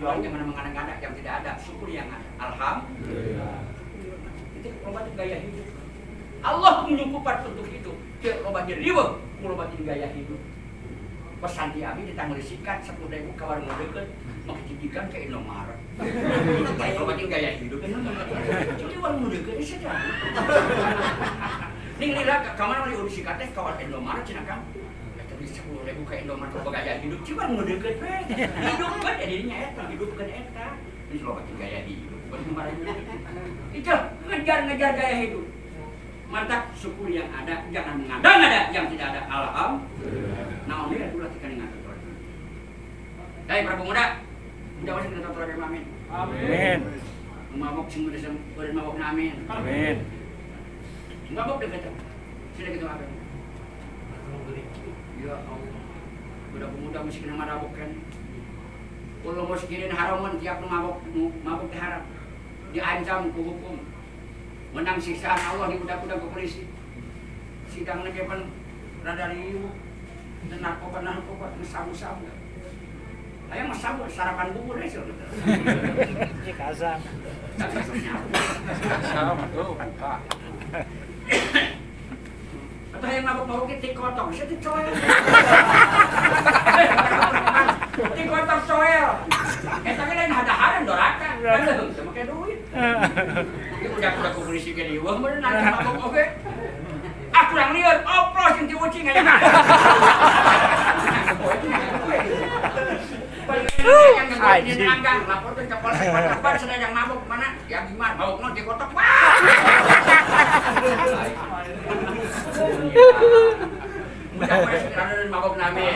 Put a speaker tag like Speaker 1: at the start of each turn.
Speaker 1: Orang jangan mengada-ngada yang tidak ada, syukur yang ada. Alhamdulillah. Itu loba gaya hidup. Allah menyukupan untuk hidup. Ke loba jadi riweuh, loba gaya hidup. Pesan di abi ditanggung sikat 10.000 ka warung deukeut, make cidikan ke Indomaret. Loba gaya hidup. Jadi warung deukeut saja. Ning lila ka mana diurus sikat teh ka warung Indomaret cenah, Kang. Eta di 10.000 ka Indomaret loba gaya hidup, cuma nu deukeut we. Hidup kan jadinya eta, hidup kan eta. Ini loba gaya hidup, bukan kemarin. Itu ngejar-ngejar gaya hidup. Mantap, syukur yang ada, jangan mengada-ngada yang tidak ada. Alhamdulillah. Nah, ini adalah tiga dengan tutur. Dari para pemuda, mudah masih kita tutur, amin.
Speaker 2: Amin.
Speaker 1: Mabok sing udah udah mabok na, amin.
Speaker 2: Amin.
Speaker 1: Mabok deh kata. Sudah gitu apa? Ya Allah. Budak pemuda mesti kena marabok kan. Kalau mau sekirin haraman tiap nu mabok, nu mabok teh haram. Diancam ku hukum. Menang siksaan Allah di udah-udah ke polisi. Sidang ge pan rada riuh. Dan narkoba narkoba sabu-sabu. Ayo mas sabu sarapan bubur aja.
Speaker 2: Ini kasam.
Speaker 3: Sama tuh, Pak.
Speaker 1: Atau yang mabuk-mabuk itu kotok, saya itu coel. Ti kotok coel. Eta ge lain hadaharan doraka. Kan leuheung teu make duit. Ieu udah ku polisi ge dieuweuh meureun nanti mabuk oge. Ah, kurang lieur, oplos jeung ti ucing aya. Yang langgang, laporkan ke polsek Patrapan, sedang yang mabuk mana? Ya gimana? Mabuk no di kotok. Wah. Mudah-mudahan mabuk nami.